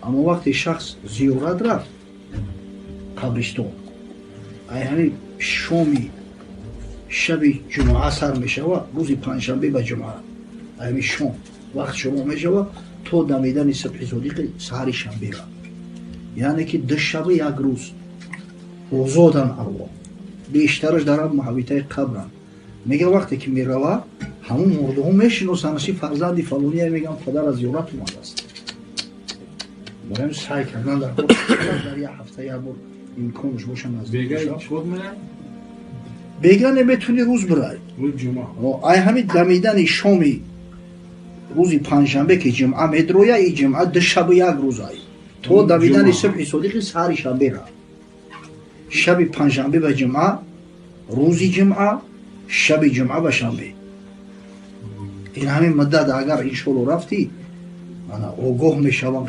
Аммо вақте шахс зиёрат рафт қабристон, ай ҳамин шоми шаби ҷумъа сар мешава, рӯзи панҷшанбе ба ҷумъа, ҳамин шом вақт шумо мешава то дамидани субҳи содиқи саҳари шанбера, яъне ки ду шаби як рӯз озодан арвоҳ, бештараш дар муҳавитаи қабранд. Мега, вақте ки мерава, ҳамун мурдаҳо мешиносанд, ши фарзанди фалония, меган, падар аз зиёрат омадааст. Барои сай кардан дар дар як ҳафта як бор имконаш боша, наздик. Бега неметуни, рӯз бирай. Ай ҳамин дамидани шоми рӯзи панҷшанбе, ки ҷумъа медроя, и ҷумъа ду шабу як рӯзай, то дамидани субҳи содиқи саҳари шанбера, шаби панҷшанбе ба ҷумъа, рӯзи ҷумъа, шаби ҷумъа ба шанбе, ин ҳамин муддат агар, иншоалло, рафтӣ, огоҳ мешавам.